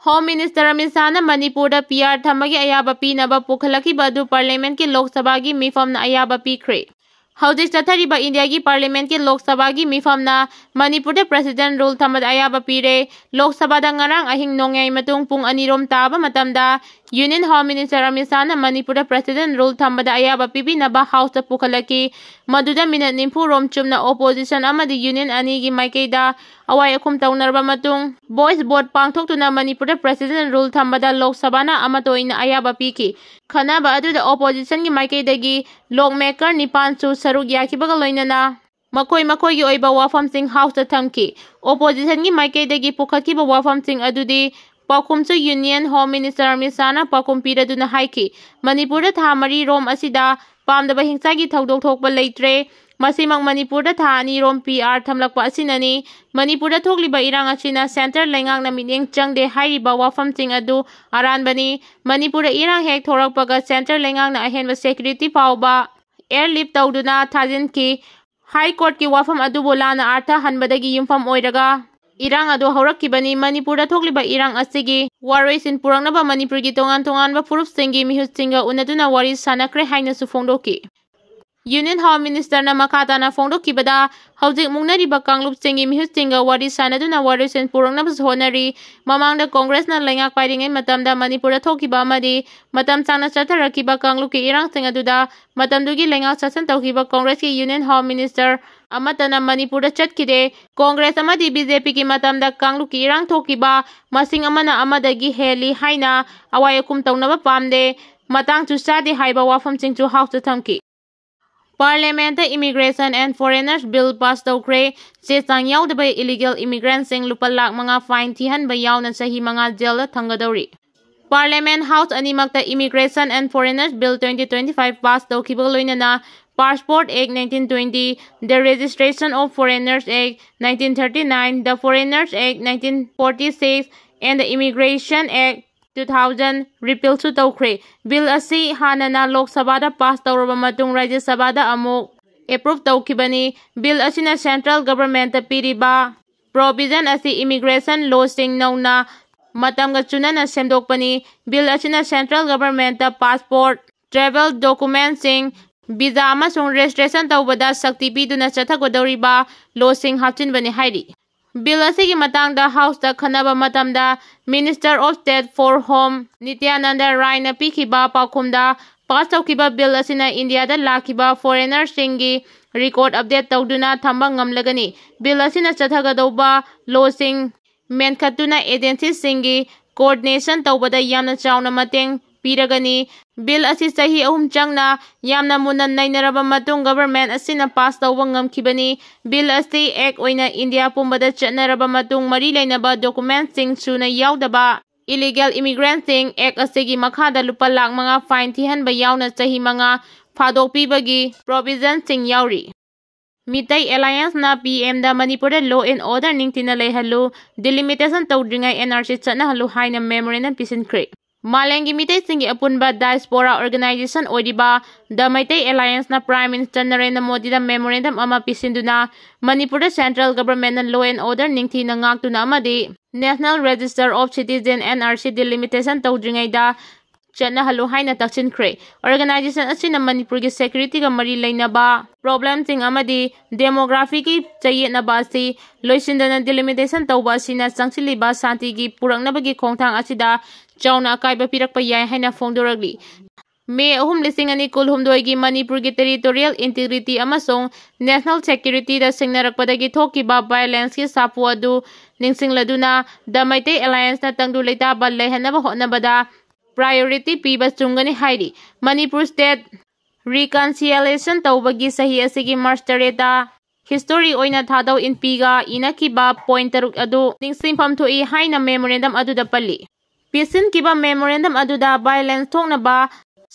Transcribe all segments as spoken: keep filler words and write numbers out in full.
Home Minister Amit ꯁꯥꯍꯅ ꯃꯅꯤꯄꯨꯔꯗ P R ꯊꯝꯕꯒꯤ ꯑꯌꯥꯕ ꯄꯤꯅꯕ ꯄꯨꯈꯠꯂꯛꯈꯤꯕ ꯑꯗꯨ ꯄꯥꯔꯂꯤꯌꯥꯃꯦꯟꯠꯀꯤ ꯂꯣꯛ ꯁꯚꯥꯒꯤ ꯃꯤꯐꯝꯅ ꯑꯌꯥꯕ ꯄꯤꯈ꯭ꯔꯦ꯫ ꯍꯧꯖꯤꯛ ꯆꯠꯊꯔꯤꯕ ꯏꯟꯗꯤꯌꯥꯒꯤ ꯄꯥꯔꯂꯤꯌꯥꯃꯦꯟꯠꯀꯤ ꯂꯣꯛ ꯁꯚꯥꯒꯤ ꯃꯤꯐꯝꯅ ꯃꯅꯤꯄꯨꯔꯗ President Rule ꯊꯝꯕꯗ ꯑꯌꯥꯕ ꯄꯤꯔꯦ꯫ ꯂꯣꯛ ꯁꯚꯥꯗ ꯉꯔꯥꯡ ꯑꯍꯤꯡ ꯅꯣꯡꯌꯥꯏ ꯃꯇꯨꯡ ꯄꯨꯡ ꯑꯅꯤꯔꯣꯝ ꯇꯥꯕ ꯃꯇꯝꯗ Union Home Minister ꯑꯃꯤꯠ ꯁꯥꯍꯅ ꯃꯅꯤꯄꯨꯔꯗ President Rule ꯊꯝꯕꯗ ꯑꯌꯥꯕ ꯄꯤꯕꯤꯅꯕ Houseꯇ ꯄꯨꯈꯠꯂꯛꯈꯤ꯫ ꯃꯗꯨꯗ minute ꯅꯤꯐꯨ ꯔꯣꯝ ꯆꯨꯝꯅ opposition ꯑꯃꯗꯤ Union ꯑꯅꯤꯒꯤ ꯃꯥꯏꯀꯩꯗ ꯑꯋꯥꯏ ꯑꯈꯨꯝ ꯇꯧꯅꯔꯕ ꯃꯇꯨꯡ, voice vote ꯄꯥꯡꯊꯣꯛꯇꯨꯅ ꯃꯅꯤꯄꯨꯔꯗ President Rule ꯊꯝꯕꯗ ꯂꯣꯛ ꯁꯚꯥꯅ ꯑꯃꯠꯇ ꯑꯣꯏꯅ ꯑꯌꯥꯕ ꯄꯤꯈꯤ꯫ ꯈꯟꯅꯕ ꯑꯗꯨꯗ oppositionꯒꯤ ꯃꯥꯏꯀꯩꯗꯒꯤ law maker ꯅꯤꯄꯥꯟꯁꯨ ꯁꯔꯨꯛ ꯌꯥꯈꯤꯕꯒ ꯂꯣꯏꯅꯅ ꯃꯈꯣꯏ ꯃꯈꯣꯏꯒꯤ ꯑꯣꯏꯕ ꯋꯥꯐꯝꯁꯤꯡ Houseꯇ ꯊꯝꯈꯤ꯫ Oppositionꯒꯤ ꯃꯥꯏꯀꯩꯗꯒꯤ ꯄꯨꯈꯠꯈꯤꯕ ꯋꯥꯐꯝꯁꯤꯡ ꯑꯗꯨꯗꯤ ꯄꯥꯎꯈꯨꯝꯁꯨ Union Home Minister ꯑꯃꯤꯠ ꯁꯥꯍꯅ ꯄꯥꯎꯈꯨꯝ ꯄꯤꯔꯗꯨꯅ ꯍꯥꯏꯈꯤ, ꯃꯅꯤꯄꯨꯔꯗ ꯊꯥ ꯃꯔꯤ ꯔꯣꯝ ꯑꯁꯤꯗ ꯄꯥꯝꯗꯕ ꯍꯤꯡꯁꯥꯒꯤ ꯊꯧꯗꯣꯛ ꯊꯣꯛꯄ ꯂꯩꯇ꯭ꯔꯦ꯫ ꯃꯁꯤꯃꯛ ꯃꯅꯤꯄꯨꯔꯗ ꯊꯥ ꯑꯅꯤ ꯔꯣꯝ ꯄꯤ ꯑꯥꯔ ꯊꯝꯂꯛꯄ ꯑꯁꯤꯅꯅꯤ꯫ ꯃꯅꯤꯄꯨꯔꯗ ꯊꯣꯛꯂꯤꯕ ꯏꯔꯥꯡ ꯑꯁꯤꯅ centre ꯂꯩꯉꯥꯛꯅ ꯃꯤꯠꯌꯦꯡ ꯆꯪꯗꯦ ꯍꯥꯏꯔꯤꯕ ꯋꯥꯐꯝꯁꯤꯡ ꯑꯗꯨ ꯑꯔꯥꯟꯕꯅꯤ꯫ ꯃꯅꯤꯄꯨꯔꯗ ꯏꯔꯥꯡ ꯍꯦꯛ ꯊꯣꯔꯛꯄꯒ centre ꯂꯩꯉꯥꯛꯅ ꯑꯍꯦꯟꯕ security ꯐꯥꯎꯕ airlift ꯇꯧꯗꯨꯅ ꯊꯥꯖꯤꯟꯈꯤ꯫ High Courtꯀꯤ ꯋꯥꯐꯝ ꯑꯗꯨꯕꯨ ꯂꯥꯟꯅ ꯑꯥꯔꯊ ꯍꯟꯕꯗꯒꯤ ꯌꯨꯝꯐꯝ ꯑꯣꯏꯔꯒ ꯏꯔꯥꯡ ꯑꯗꯨ ꯍꯧꯔꯛꯈꯤꯕꯅꯤ꯫ ꯃꯅꯤꯄꯨꯔꯗ ꯊꯣꯛꯂꯤꯕ ꯏꯔꯥꯡ ꯑꯁꯤꯒꯤ ꯋꯥꯔꯣꯏꯁꯤꯟ ꯄꯨꯔꯛꯅꯕ ꯃꯅꯤꯄꯨꯔꯒꯤ ꯇꯣꯉꯥꯟ ꯇꯣꯉꯥꯟꯕ ꯐꯨꯔꯨꯞꯁꯤꯡꯒꯤ ꯃꯤꯍꯨꯠꯁꯤꯡꯒ ꯎꯅꯗꯨꯅ ꯋꯥꯔꯤ ꯁꯥꯟꯅꯈ꯭ꯔꯦ ꯍꯥꯏꯅꯁꯨ ꯐꯣꯡꯗꯣꯛꯈꯤ꯫ Union Home Ministerꯅ ꯃꯈꯥ ꯇꯥꯅ ꯐꯣꯡꯗꯣꯛꯈꯤꯕꯗ, ꯍꯧꯖꯤꯛ ꯃꯨꯛꯅꯔꯤꯕ ꯀꯥꯡꯂꯨꯞꯁꯤꯡꯒꯤ ꯃꯤꯍꯨꯠꯁꯤꯡꯒ ꯋꯥꯔꯤ ꯁꯥꯟꯅꯗꯨꯅ ꯋꯥꯔꯣꯏꯁꯤꯟ ꯄꯨꯔꯛꯅꯕꯁꯨ ꯍꯣꯠꯅꯔꯤ꯫ ꯃꯃꯥꯡꯗ Congressꯅ ꯂꯩꯉꯥꯛ ꯄꯥꯏꯔꯤꯉꯩ ꯃꯇꯝꯗ ꯃꯅꯤꯄꯨꯔꯗ ꯊꯣꯛꯈꯤꯕ ꯑꯃꯗꯤ ꯃꯇꯝ ꯁꯥꯡꯅ ꯆꯠꯊꯔꯛꯈꯤꯕ ꯀꯥꯡꯂꯨꯞꯀꯤ ꯏꯔꯥꯡꯁꯤꯡ ꯑꯗꯨꯗ ꯃꯇꯝꯗꯨꯒꯤ ꯂꯩꯉꯥꯛ ꯁꯥꯁꯟ ꯇꯧꯈꯤꯕ Congressꯀꯤ Union Home Minister ꯑꯃꯠꯇꯅ ꯃꯅꯤꯄꯨꯔꯗ ꯆꯠꯈꯤꯗꯦ꯫ Congress ꯑꯃꯗꯤ BJPꯒꯤ ꯃꯇꯝꯗ ꯀꯥꯡꯂꯨꯞꯀꯤ ꯏꯔꯥꯡ ꯊꯣꯛꯈꯤꯕ ꯃꯁꯤꯡ ꯑꯃꯅ ꯑꯃꯗꯒꯤ ꯍꯦꯜꯂꯤ ꯍꯥꯏꯅ ꯑꯋꯥꯏ ꯑꯈꯨꯝ ꯇꯧꯅꯕ ꯄꯥꯝꯗꯦ꯫ ꯃꯇꯥꯡꯁꯨ ꯆꯥꯗꯦ ꯍꯥꯏꯕ ꯋꯥꯐꯝꯁꯤꯡꯁꯨ Houseꯇ ꯊꯝꯈꯤ꯫ Parliamentꯇ Immigration and Foreigners Bill pass ꯇꯧꯈ꯭ꯔꯦ꯫ ꯆꯦ ꯆꯥꯡ ꯌꯥꯎꯗꯕ illegal immigrantꯁꯤꯡ ꯂꯨꯄꯥ ꯂꯥꯈ ꯃꯉꯥ fine ꯊꯤꯍꯟꯕ ꯌꯥꯎꯅ ꯆꯍꯤ ꯃꯉꯥ jailꯗ ꯊꯝꯒꯗꯧꯔꯤ꯫ Parliament House ꯑꯅꯤꯃꯛꯇ Immigration and Foreigners Bill twenty twenty-five pass ꯇꯧꯈꯤꯕꯒ ꯂꯣꯏꯅꯅ Passport Act nineteen twenty, The Registration of Foreigners Act nineteen thirty-nine, The Foreigners Act nineteen forty-six, and the Immigration Act two thousand repealꯁꯨ ꯇꯧꯈ꯭ꯔꯦ꯫ Bill ꯑꯁꯤ ꯍꯥꯟꯅꯅ Lok Sabhaꯗ pass ꯇꯧꯔꯕ ꯃꯇꯨꯡ Rajya Sabhaꯗ ꯑꯃꯨꯛ approve ꯇꯧꯈꯤꯕꯅꯤ꯫ Bill ꯑꯁꯤꯅ central governmentꯇ ꯄꯤꯔꯤꯕ provision ꯑꯁꯤ immigration lawꯁꯤꯡ ꯅꯧꯅ ꯃꯇꯝꯒ ꯆꯨꯅꯅ ꯁꯦꯝꯗꯣꯛꯄꯅꯤ꯫ ꯕꯤꯜ ꯑꯁꯤꯅ central governmentꯇ passport, travel documentꯁꯤꯡ, visa ꯑꯃꯁꯨꯡ registration ꯇꯧꯕꯗ ꯁꯛꯇꯤ ꯄꯤꯗꯨꯅ ꯆꯠꯊꯒꯗꯧꯔꯤꯕ lawꯁꯤꯡ ꯍꯥꯞꯆꯤꯟꯕꯅꯤ ꯍꯥꯏꯔꯤ꯫ ꯕꯤꯜ ꯑꯁꯤꯒꯤ ꯃꯇꯥꯡꯗ Houseꯇ ꯈꯟꯅꯕ ꯃꯇꯝꯗ Minister of State for Home ꯅꯤꯇ꯭ꯌꯥꯅꯟꯗ ꯔꯥꯏꯅ ꯄꯤꯈꯤꯕ ꯄꯥꯎꯈꯨꯝꯗ, pass ꯇꯧꯈꯤꯕ ꯕꯤꯜ ꯑꯁꯤꯅ ꯏꯟꯗꯤꯌꯥꯗ ꯂꯥꯛꯈꯤꯕ foreignerꯁꯤꯡꯒꯤ record update ꯇꯧꯗꯨꯅ ꯊꯝꯕ ꯉꯝꯂꯒꯅꯤ꯫ ꯕꯤꯜ ꯑꯁꯤꯅ ꯆꯠꯊꯒꯗꯧꯕ lawꯁꯤꯡ ꯃꯦꯟꯈꯠꯇꯨꯅ agencyꯁꯤꯡꯒꯤ coordination ꯇꯧꯕꯗ ꯌꯥꯝꯅ ꯆꯥꯎꯅ ꯃꯇꯦꯡ ꯄꯤꯔꯒꯅꯤ꯫ ꯕꯤꯜ ꯑꯁꯤ ꯆꯍꯤ ꯑꯍꯨꯝ ꯆꯪꯅ ꯌꯥꯝꯅ ꯃꯨꯟꯅ ꯅꯩꯅꯔꯕ ꯃꯇꯨꯡ government ꯑꯁꯤꯅ pass ꯇꯧꯕ ꯉꯝꯈꯤꯕꯅꯤ꯫ ꯕꯤꯜ ꯑꯁꯤ act ꯑꯣꯏꯅ ꯏꯟꯗꯤꯌꯥ ꯄꯨꯝꯕꯗ ꯆꯠꯅꯔꯕ ꯃꯇꯨꯡ ꯃꯔꯤ ꯂꯩꯅꯕ documentꯁꯤꯡ ꯁꯨꯅ ꯌꯥꯎꯗꯕ illegal immigrantꯁꯤꯡ act ꯑꯁꯤꯒꯤ ꯃꯈꯥꯗ ꯂꯨꯄꯥ ꯂꯥꯈ ꯃꯉꯥ fine ꯊꯤꯍꯟꯕ ꯌꯥꯎꯅ ꯆꯍꯤ ꯃꯉꯥ ꯐꯥꯗꯣꯛꯄꯤꯕꯒꯤ provisionꯁꯤꯡ ꯌꯥꯎꯔꯤ꯫ ꯃꯤꯇꯩ Allianceꯅ PMꯗ ꯃꯅꯤꯄꯨꯔꯗ law and order ꯅꯤꯡꯊꯤꯅ ꯂꯩꯍꯜꯂꯨ, delimitation ꯇꯧꯗ꯭ꯔꯤꯉꯩ NRC ꯆꯠꯅꯍꯜꯂꯨ ꯍꯥꯏꯅ memorandum ꯄꯤꯁꯤꯟꯈ꯭ꯔꯦ꯫ ꯃꯥꯂꯦꯝꯒꯤ ꯃꯤꯇꯩꯁꯤꯡꯒꯤ ꯑꯄꯨꯟꯕ diaspora organization ꯑꯣꯏꯔꯤꯕ The Meitei Allianceꯅ Prime Minister Narendra ꯃꯣꯗꯤꯗ memorandum ꯑꯃ ꯄꯤꯁꯤꯟꯗꯨꯅ ꯃꯅꯤꯄꯨꯔꯗ central governmentꯅ law and order ꯅꯤꯡꯊꯤꯅ ꯉꯥꯛꯇꯨꯅ ꯑꯃꯗꯤ National Register of Citizen, NRC, delimitation ꯇꯧꯗ꯭ꯔꯤꯉꯩꯗ ꯆꯠꯅꯍꯜꯂꯨ ꯍꯥꯏꯅ ꯇꯛꯁꯤꯟꯈ꯭ꯔꯦ꯫ Organization ꯑꯁꯤꯅ ꯃꯅꯤꯄꯨꯔꯒꯤ securityꯒ ꯃꯔꯤ ꯂꯩꯅꯕ problemꯁꯤꯡ ꯑꯃꯗꯤ demographyꯒꯤ ꯆꯌꯦꯠꯅꯕ ꯑꯁꯤ ꯂꯣꯏꯁꯤꯟꯗꯅ delimitation ꯇꯧꯕ ꯑꯁꯤꯅ ꯆꯪꯁꯤꯜꯂꯤꯕ ꯁꯥꯟꯇꯤꯒꯤ ꯄꯨꯔꯛꯅꯕꯒꯤ ꯈꯣꯡꯊꯥꯡ ꯑꯁꯤꯗ ꯆꯥꯎꯅ ꯑꯀꯥꯏꯕ ꯄꯤꯔꯛꯄ ꯌꯥꯏ ꯍꯥꯏꯅ ꯐꯣꯡꯗꯣꯔꯛꯂꯤ꯫ ꯃꯦ ꯑꯍꯨꯝ, ꯂꯤꯁꯤꯡ ꯑꯅꯤ ꯀꯨꯟꯍꯨꯝꯗꯣꯏꯒꯤ ꯃꯅꯤꯄꯨꯔꯒꯤ territorial integrity ꯑꯃꯁꯨꯡ national securityꯗ ꯁꯤꯡꯅꯔꯛꯄꯗꯒꯤ ꯊꯣꯛꯈꯤꯕ violenceꯀꯤ ꯁꯥꯐꯨ ꯑꯗꯨ ꯅꯤꯡꯁꯤꯡꯂꯗꯨꯅ The Meitei Allianceꯅ ꯇꯪꯗꯨ ꯂꯩꯇꯥꯕ ꯂꯩꯍꯟꯅꯕ ꯍꯣꯠꯅꯕꯗ priority ꯄꯤꯕ ꯆꯨꯝꯒꯅꯤ ꯍꯥꯏꯔꯤ꯫ ꯃꯅꯤꯄꯨꯔ state reconciliation ꯇꯧꯕꯒꯤ ꯆꯍꯤ ꯑꯁꯤꯒꯤ March ꯇꯔꯦꯠꯇ history ꯑꯣꯏꯅ ꯊꯥꯗꯧ ꯏꯟꯄꯤꯒ ꯏꯅꯈꯤꯕ point ꯇꯔꯨꯛ ꯑꯗꯨ ꯅꯤꯡꯁꯤꯡꯐꯝ ꯊꯣꯛꯏ ꯍꯥꯏꯅ memorandum ꯑꯗꯨꯗ ꯄꯜꯂꯤ꯫ ꯄꯤꯁꯤꯟꯈꯤꯕ memorandum ꯑꯗꯨꯗ violence ꯊꯣꯛꯅꯕ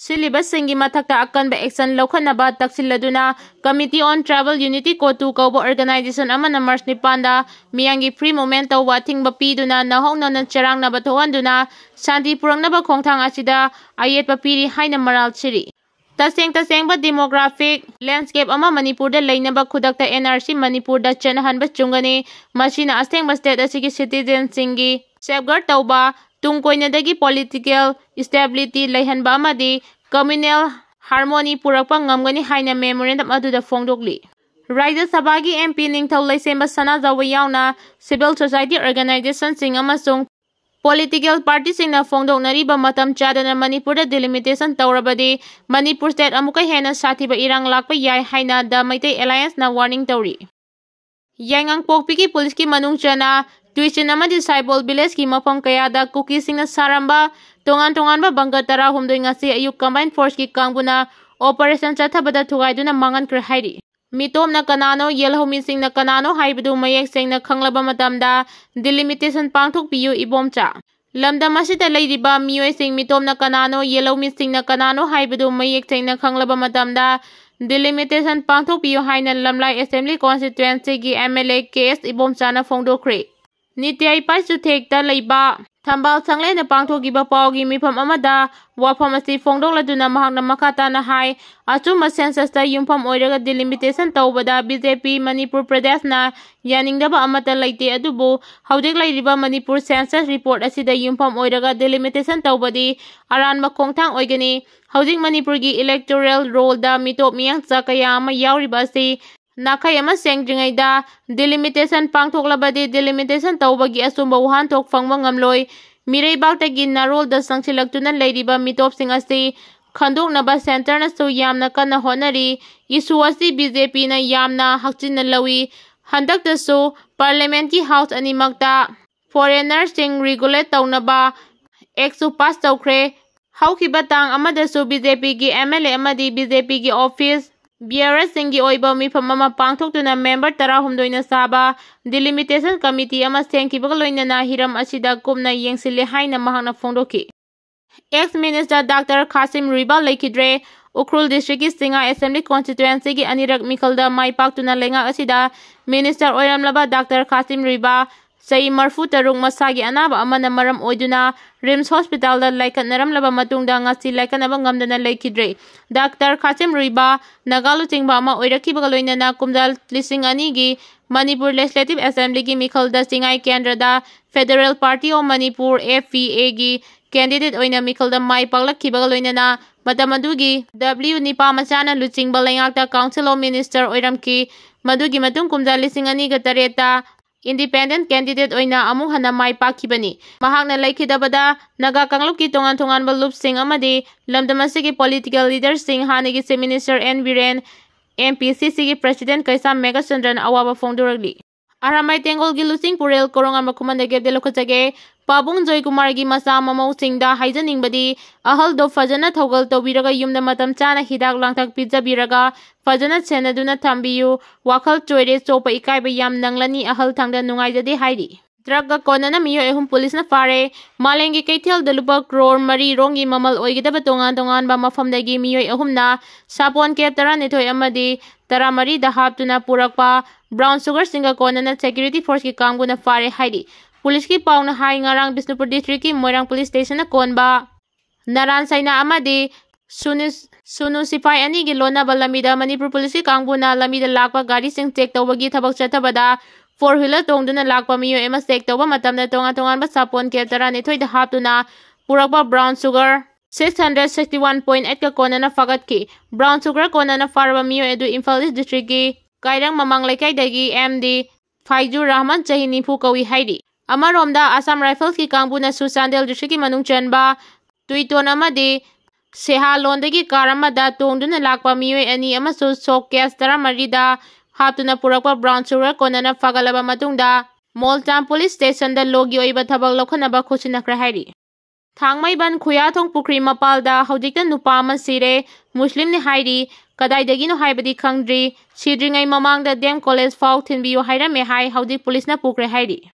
ꯁꯤꯜꯂꯤꯕꯁꯤꯡꯒꯤ ꯃꯊꯛꯇ ꯑꯀꯟꯕ action ꯂꯧꯈꯠꯅꯕ ꯇꯛꯁꯤꯜꯂꯗꯨꯅ Committee on Tribal Unity, CoTU ꯀꯧꯕ organization ꯑꯃꯅ March ꯅꯤꯄꯥꯟꯗ ꯃꯤꯌꯥꯝꯒꯤ free movement ꯇꯧꯕ ꯑꯊꯤꯡꯕ ꯄꯤꯗꯨꯅ ꯅꯧꯍꯧꯅꯅ ꯆꯔꯥꯡꯅꯕ ꯊꯣꯛꯍꯟꯗꯨꯅ ꯁꯥꯟꯇꯤ ꯄꯨꯔꯛꯅꯕ ꯈꯣꯡꯊꯥꯡ ꯑꯁꯤꯗ ꯑꯌꯦꯠꯄ ꯄꯤꯔꯤ ꯍꯥꯏꯅ ꯃꯔꯥꯜ ꯁꯤꯔꯤ꯫ ꯇꯁꯦꯡ ꯇꯁꯦꯡꯕ demographic landscape ꯑꯃ ꯃꯅꯤꯄꯨꯔꯗ ꯂꯩꯅꯕ ꯈꯨꯗꯛꯇ NRC ꯃꯅꯤꯄꯨꯔꯗ ꯆꯠꯅꯍꯟꯕ ꯆꯨꯝꯒꯅꯤ꯫ ꯃꯁꯤꯅ ꯑꯁꯦꯡꯕ state ꯑꯁꯤꯒꯤ citizenꯁꯤꯡꯒꯤ safeguard ꯇꯧꯕ, ꯇꯨꯡ ꯀꯣꯏꯅꯗꯒꯤ political stability ꯂꯩꯍꯟꯕ ꯑꯃꯗꯤ communal harmony ꯄꯨꯔꯛꯄ ꯉꯝꯒꯅꯤ ꯍꯥꯏꯅ memorandum ꯑꯗꯨꯗ ꯐꯣꯡꯗꯣꯛꯂꯤ꯫ ꯔꯥꯖ꯭ꯌ ꯁꯚꯥꯒꯤ M P ꯅꯤꯡꯊꯧ ꯂꯩꯁꯦꯝꯕ ꯁꯅꯥꯖꯥꯎꯕ ꯌꯥꯎꯅ civil society organizationꯁꯤꯡ ꯑꯃꯁꯨꯡ political partyꯁꯤꯡꯅ ꯐꯣꯡꯗꯣꯛꯅꯔꯤꯕ ꯃꯇꯝ ꯆꯥꯗꯅ ꯃꯅꯤꯄꯨꯔꯗ delimitation ꯇꯧꯔꯕꯗꯤ ꯃꯅꯤꯄꯨꯔ state ꯑꯃꯨꯛꯀ ꯍꯦꯟꯅ ꯁꯥꯊꯤꯕ ꯏꯔꯥꯡ ꯂꯥꯛꯄ ꯌꯥꯏ ꯍꯥꯏꯅ The Meitei Allianceꯅ warning ꯇꯧꯔꯤ꯫ ꯌꯥꯏꯉꯪꯄꯣꯛꯄꯤꯒꯤ policeꯀꯤ ꯃꯅꯨꯡ ꯆꯟꯅ ꯇꯨꯏꯆꯤꯟ ꯑꯃꯗꯤ ꯁꯥꯏꯕꯣꯜ villageꯀꯤ ꯃꯐꯝ ꯀꯌꯥꯗ ꯀꯨꯀꯤꯁꯤꯡꯅ ꯁꯥꯔꯝꯕ ꯇꯣꯉꯥꯟ ꯇꯣꯉꯥꯟꯕ bunker ꯇꯔꯥꯍꯨꯝꯗꯣꯏ ꯉꯁꯤ ꯑꯌꯨꯛ combined forceꯀꯤ ꯀꯥꯡꯕꯨꯅ operation ꯆꯠꯊꯕꯗ ꯊꯨꯒꯥꯏꯗꯨꯅ ꯃꯥꯡꯍꯟꯈ꯭ꯔꯦ ꯍꯥꯏꯔꯤ꯫ ꯃꯤꯇꯣꯞꯅ ꯀꯅꯥꯅꯣ, ꯌꯦꯜꯍꯧꯃꯤꯁꯤꯡꯅ ꯀꯅꯥꯅꯣ ꯍꯥꯏꯕꯗꯨ ꯃꯌꯦꯛ ꯁꯦꯡꯅ ꯈꯪꯂꯕ ꯃꯇꯝꯗ delimitation ꯄꯥꯡꯊꯣꯛꯄꯤꯌꯨ ꯏꯕꯣꯝꯆꯥ꯫ ꯂꯝꯗꯝ ꯑꯁꯤꯗ ꯂꯩꯔꯤꯕ ꯃꯤꯑꯣꯏꯁꯤꯡ ꯃꯤꯇꯣꯞꯅ ꯀꯅꯥꯅꯣ, ꯌꯦꯜꯍꯧꯃꯤꯁꯤꯡꯅ ꯀꯅꯥꯅꯣ ꯍꯥꯏꯕꯗꯨ ꯃꯌꯦꯛ ꯁꯦꯡꯅ ꯈꯪꯂꯕ ꯃꯇꯝꯗ delimitation ꯄꯥꯡꯊꯣꯛꯄꯤꯌꯨ ꯍꯥꯏꯅ ꯂꯝꯂꯥꯏ assembly constituencyꯒꯤ M L A K S ꯏꯕꯣꯝꯆꯥꯅ ꯐꯣꯡꯗꯣꯛꯈ꯭ꯔꯦ꯫ ꯅꯤꯇ꯭ꯌ ꯏꯄꯥꯏ ꯆꯨꯊꯦꯛꯇ ꯂꯩꯕ ꯊꯝꯕꯥꯜ ꯁꯪꯂꯦꯟꯗ ꯄꯥꯡꯊꯣꯛꯈꯤꯕ ꯄꯥꯎꯒꯤ ꯃꯤꯐꯝ ꯑꯃꯗ ꯋꯥꯐꯝ ꯑꯁꯤ ꯐꯣꯡꯗꯣꯛꯂꯗꯨꯅ ꯃꯍꯥꯛꯅ ꯃꯈꯥ ꯇꯥꯅ ꯍꯥꯏ, ꯑꯆꯨꯝꯕ censusꯇ ꯌꯨꯝꯐꯝ ꯑꯣꯏꯔꯒ delimitation ꯇꯧꯕꯗ B J P ꯃꯅꯤꯄꯨꯔ ꯄ꯭ꯔꯗꯦꯁꯅ ꯌꯥꯅꯤꯡꯗꯕ ꯑꯃꯠꯇ ꯂꯩꯇꯦ, ꯑꯗꯨꯕꯨ ꯍꯧꯖꯤꯛ ꯂꯩꯔꯤꯕ ꯃꯅꯤꯄꯨꯔ census report ꯑꯁꯤꯗ ꯌꯨꯝꯐꯝ ꯑꯣꯏꯔꯒ delimitation ꯇꯧꯕꯗꯤ ꯑꯔꯥꯟꯕ ꯈꯣꯡꯊꯥꯡ ꯑꯣꯏꯒꯅꯤ꯫ ꯍꯧꯖꯤꯛ ꯃꯅꯤꯄꯨꯔꯒꯤ electoral rollꯗ ꯃꯤꯇꯣꯞ ꯃꯤꯌꯥꯡꯆꯥ ꯀꯌꯥ ꯑꯃ ꯌꯥꯎꯔꯤꯕ ꯑꯁꯤ ꯅꯥꯈꯩ ꯑꯃ ꯁꯦꯡꯗ꯭ꯔꯤꯉꯩꯗ delimitation ꯄꯥꯡꯊꯣꯛꯂꯕꯗꯤ delimitation ꯇꯧꯕꯒꯤ ꯑꯆꯨꯝꯕ ꯋꯥꯍꯟꯊꯣꯛ ꯐꯪꯕ ꯉꯝꯂꯣꯏ꯫ ꯃꯤꯔꯩꯕꯥꯛꯇꯒꯤ ꯅꯥꯔꯣꯜꯗ ꯆꯪꯁꯤꯜꯂꯛꯇꯨꯅ ꯂꯩꯔꯤꯕ ꯃꯤꯇꯣꯞꯁꯤꯡ ꯑꯁꯤ ꯈꯟꯗꯣꯛꯅꯕ centreꯅꯁꯨ ꯌꯥꯝꯅ ꯀꯟꯅ ꯍꯣꯠꯅꯔꯤ꯫ Issue ꯑꯁꯤ B J Pꯅ ꯌꯥꯝꯅ ꯍꯛꯆꯤꯟꯅ ꯂꯧꯏ꯫ ꯍꯟꯗꯛꯇꯁꯨ parliamentꯀꯤ house ꯑꯅꯤꯃꯛꯇ foreignerꯁꯤꯡ regulate ꯇꯧꯅꯕ actꯁꯨ pass ꯇꯧꯈ꯭ꯔꯦ꯫ ꯍꯧꯈꯤꯕ ꯇꯥꯡ ꯑꯃꯗꯁꯨ B J Pꯒꯤ M L A ꯑꯃꯗꯤ B J Pꯒꯤ office bearerꯁꯤꯡꯒꯤ ꯑꯣꯏꯕ ꯃꯤꯐꯝ ꯑꯃ ꯄꯥꯡꯊꯣꯛꯇꯨꯅ member ꯇꯔꯥꯍꯨꯝꯗꯣꯏꯅ ꯁꯥꯕ delimitation committee ꯑꯃ ꯁꯦꯝꯈꯤꯕꯒ ꯂꯣꯏꯅꯅ ꯍꯤꯔꯝ ꯑꯁꯤꯗ ꯀꯨꯞꯅ ꯌꯦꯡꯁꯤꯜꯂꯦ ꯍꯥꯏꯅ ꯃꯍꯥꯛꯅ ꯐꯣꯡꯗꯣꯛꯈꯤ꯫ Ex minister Doctor ꯈꯥꯁꯤꯝ ꯔꯨꯏꯕꯥꯜ ꯂꯩꯈꯤꯗ꯭ꯔꯦ꯫ ꯎꯈ꯭ꯔꯨꯜ districtꯀꯤ ꯁꯤꯡꯉꯥ assembly constituencyꯒꯤ ꯑꯅꯤꯔꯛ ꯃꯤꯈꯜꯗ ꯃꯥꯏ ꯄꯥꯛꯇꯨꯅ ꯂꯩꯉꯥꯛ ꯑꯁꯤꯗ minister ꯑꯣꯏꯔꯝꯂꯕ Doctor ꯈꯥꯁꯤꯝ ꯔꯨꯏꯕꯥꯜ ꯆꯍꯤ ꯃꯔꯤꯐꯨ ꯇꯔꯨꯛ ꯃꯁꯥꯒꯤ ꯑꯅꯥꯕ ꯑꯃꯅ ꯃꯔꯝ ꯑꯣꯏꯗꯨꯅ RIMS hospitalꯗ ꯂꯥꯏꯀꯠꯅꯔꯝꯂꯕ ꯃꯇꯨꯡꯗ ꯉꯁꯤ ꯂꯥꯏꯀꯠꯅꯕ ꯉꯝꯗꯅ ꯂꯩꯈꯤꯗ꯭ꯔꯦ꯫ Doctor ꯈꯥꯁꯤꯝ ꯔꯨꯏꯕꯥꯜ ꯅꯥꯒꯥ ꯂꯨꯆꯤꯡꯕ ꯑꯃ ꯑꯣꯏꯔꯛꯈꯤꯕꯒ ꯂꯣꯏꯅꯅ ꯀꯨꯝꯖꯥ ꯂꯤꯁꯤꯡ ꯑꯅꯤꯒꯤ ꯃꯅꯤꯄꯨꯔ Legislative Assemblyꯒꯤ ꯃꯤꯈꯜꯗ ꯆꯤꯡꯉꯥꯏ ꯀꯦꯟꯗ꯭ꯔꯗ Federal Party of Manipur, F P Aꯒꯤ candidate ꯑꯣꯏꯅ ꯃꯤꯈꯜꯗ ꯃꯥꯏ ꯄꯥꯛꯂꯛꯈꯤꯕꯒ ꯂꯣꯏꯅꯅ ꯃꯇꯝ ꯑꯗꯨꯒꯤ W ꯅꯤꯄꯥ ꯃꯆꯥꯅ ꯂꯨꯆꯤꯡꯕ ꯂꯩꯉꯥꯛꯇ Council of Minister ꯑꯣꯏꯔꯝꯈꯤ꯫ ꯃꯗꯨꯒꯤ ꯃꯇꯨꯡ ꯀꯨꯝꯖꯥ ꯂꯤꯁꯤꯡ ꯑꯅꯤꯒ ꯇꯔꯦꯠꯇ independent candidate ꯑꯣꯏꯅ ꯑꯃꯨꯛ ꯍꯟꯅ ꯃꯥꯏ ꯄꯥꯛꯈꯤꯕꯅꯤ꯫ ꯃꯍꯥꯛꯅ ꯂꯩꯈꯤꯗꯕꯗ ꯅꯥꯒꯥ ꯀꯥꯡꯂꯨꯞꯀꯤ ꯇꯣꯉꯥꯟ ꯇꯣꯉꯥꯟꯕ ꯂꯨꯞꯁꯤꯡ ꯑꯃꯗꯤ ꯂꯝꯗꯝ ꯑꯁꯤꯒꯤ political leaderꯁꯤꯡ, ꯍꯥꯟꯅꯒꯤ Chief Minister N Biren, M P C Cꯒꯤ President ꯀꯩꯁꯥꯝ ꯃꯦꯘꯆꯟꯗ꯭ꯔꯟ ꯑꯋꯥꯕ ꯐꯣꯡꯗꯣꯔꯛꯂꯤ꯫ ꯑꯔꯥꯃꯥꯏ ꯇꯦꯡꯒꯣꯜꯒꯤ ꯂꯨꯆꯤꯡ ꯄꯨꯔꯦꯜ ꯀꯣꯔꯣꯡ ꯑꯃ ꯈꯨꯃꯟꯗ ꯒꯦꯞꯗꯦ ꯂꯧꯈꯠꯆꯒꯦ꯫ ꯄꯥꯕꯨꯡ ꯖꯣꯏꯀꯨꯃꯥꯔꯒꯤ ꯃꯆꯥ ꯃꯃꯧꯁꯤꯡꯗ ꯍꯥꯏꯖꯅꯤꯡꯕꯗꯤ, ꯑꯍꯜꯗꯣ ꯐꯖꯅ ꯊꯧꯒꯜ ꯇꯧꯕꯤꯔꯒ ꯌꯨꯝꯗ ꯃꯇꯝ ꯆꯥꯅ ꯍꯤꯗꯥꯛ ꯂꯥꯡꯊꯛ ꯄꯤꯖꯕꯤꯔꯒ ꯐꯖꯅ ꯁꯦꯟꯅꯗꯨꯅ ꯊꯝꯕꯤꯌꯨ꯫ ꯋꯥꯈꯜ ꯆꯣꯏꯔꯦ, ꯆꯣꯞꯄ ꯏꯀꯥꯏꯕ ꯌꯥꯝ ꯅꯪꯂꯅꯤ, ꯑꯍꯜ ꯊꯥꯡꯗ ꯅꯨꯡꯉꯥꯏꯖꯗꯦ ꯍꯥꯏꯔꯤ꯫ Drugꯒ ꯀꯣꯟꯅꯅ ꯃꯤꯑꯣꯏ ꯑꯍꯨꯝ ꯄꯨꯂꯤꯁꯅ ꯐꯥꯔꯦ꯫ ꯃꯥꯂꯦꯝꯒꯤ ꯀꯩꯊꯦꯜꯗ ꯂꯨꯄꯥ ꯀ꯭ꯔꯣꯔ ꯃꯔꯤ ꯔꯣꯝꯒꯤ ꯃꯃꯜ ꯑꯣꯏꯒꯗꯕ ꯇꯣꯉꯥꯟ ꯇꯣꯉꯥꯟꯕ ꯃꯐꯝꯗꯒꯤ ꯃꯤꯑꯣꯏ ꯑꯍꯨꯝꯅ ꯁꯥꯄꯣꯟ ꯀꯦꯞ ꯇꯔꯥꯅꯤꯊꯣꯏ ꯑꯃꯗꯤ ꯇꯔꯥꯃꯔꯤꯗ ꯍꯥꯞꯇꯨꯅ ꯄꯨꯔꯛꯄ brown sugarꯁꯤꯡꯒ ꯀꯣꯟꯅꯅ security forceꯀꯤ ꯀꯥꯡꯕꯨꯅ ꯐꯥꯔꯦ ꯍꯥꯏꯔꯤ꯫ ꯄꯨꯂꯤꯁꯀꯤ ꯄꯥꯎꯅ ꯍꯥꯏ, ꯉꯔꯥꯡ ꯕꯤꯁꯅꯨꯄꯨꯔ districtꯀꯤ ꯃꯣꯏꯔꯥꯡ police stationꯅ ꯀꯣꯟꯕ ꯅꯥꯔꯥꯟ ꯁꯥꯏꯅꯥ ꯑꯃꯗꯤ ꯁꯨꯅꯨ, ꯁꯨꯅꯨ ꯁꯤꯐꯥꯏ ꯑꯅꯤꯒꯤ ꯂꯣꯟꯅꯕ ꯂꯝꯕꯤꯗ ꯃꯅꯤꯄꯨꯔ ꯄꯨꯂꯤꯁꯀꯤ ꯀꯥꯡꯕꯨꯅ ꯂꯝꯕꯤꯗ ꯂꯥꯛꯄ ꯒꯥꯔꯤꯁꯤꯡ check ꯇꯧꯕꯒꯤ ꯊꯕꯛ ꯆꯠꯊꯕꯗ four wheeler ꯇꯣꯡꯗꯨꯅ ꯂꯥꯛꯄ ꯃꯤꯑꯣꯏ ꯑꯃ check ꯇꯧꯕ ꯃꯇꯝꯗ ꯇꯣꯉꯥꯟ ꯇꯣꯉꯥꯟꯕ ꯁꯥꯄꯣꯟ ꯀꯦꯞ ꯇꯔꯥꯅꯤꯊꯣꯏꯗ ꯍꯥꯞꯇꯨꯅ ꯄꯨꯔꯛꯄ brown sugar six hundred sixty one point eight ꯀ ꯀꯣꯟꯅꯅ ꯐꯥꯒꯠꯈꯤ꯫ Brown sugar ꯀꯣꯟꯅꯅ ꯐꯥꯔꯕ ꯃꯤꯑꯣꯏ ꯑꯗꯨ ꯏꯝꯐꯥꯜ East districtꯀꯤ ꯀꯥꯏꯔꯪ ꯃꯃꯥꯡ ꯂꯩꯀꯥꯏꯗꯒꯤ M D ꯐꯥꯏꯖꯨꯔ ꯔꯍꯃꯟ, ꯆꯍꯤ ꯅꯤꯐꯨ ꯀꯧꯏ ꯍꯥꯏꯔꯤ꯫ ꯑꯃꯔꯣꯝꯗ Assam Riflesꯀꯤ ꯀꯥꯡꯕꯨꯅꯁꯨ ꯆꯥꯟꯗꯦꯜ districtꯀꯤ ꯃꯅꯨꯡ ꯆꯟꯕ ꯇꯨꯏꯇꯣꯟ ꯑꯃꯗꯤ ꯁꯦꯍꯥꯂꯣꯟꯗꯒꯤ car ꯑꯃꯗ ꯇꯣꯡꯗꯨꯅ ꯂꯥꯛꯄ ꯃꯤꯑꯣꯏ ꯑꯅꯤ ꯑꯃꯁꯨ soap case ꯇꯔꯥꯃꯔꯤꯗ ꯍꯥꯞꯇꯨꯅ ꯄꯨꯔꯛꯄ brown sugar ꯀꯣꯟꯅꯅ ꯐꯥꯒꯠꯂꯕ ꯃꯇꯨꯡꯗ ꯃꯣꯜꯇꯥꯝ police stationꯗ lawꯒꯤ ꯑꯣꯏꯕ ꯊꯕꯛ ꯂꯧꯈꯠꯅꯕ ꯈꯨꯠꯁꯤꯟꯅꯈ꯭ꯔꯦ ꯍꯥꯏꯔꯤ꯫ ꯊꯥꯡꯃꯩꯕꯟ ꯈꯨꯌꯥꯊꯣꯡ ꯄꯨꯈ꯭ꯔꯤ ꯃꯄꯥꯜꯗ ꯍꯧꯖꯤꯛꯇ ꯅꯨꯄꯥ ꯑꯃ ꯁꯤꯔꯦ꯫ ꯃꯨꯁꯂꯤꯝꯅꯤ ꯍꯥꯏꯔꯤ꯫ ꯀꯗꯥꯏꯗꯒꯤꯅꯣ ꯍꯥꯏꯕꯗꯤ ꯈꯪꯗ꯭ꯔꯤ꯫ ꯁꯤꯗ꯭ꯔꯤꯉꯩ ꯃꯃꯥꯡꯗ D M College ꯐꯥꯎ ꯊꯤꯟꯕꯤꯌꯨ ꯍꯥꯏꯔꯝꯃꯦ ꯍꯥꯏ꯫ ꯍꯧꯖꯤꯛ ꯄꯨꯂꯤꯁꯅ ꯄꯨꯈ꯭ꯔꯦ ꯍꯥꯏꯔꯤ꯫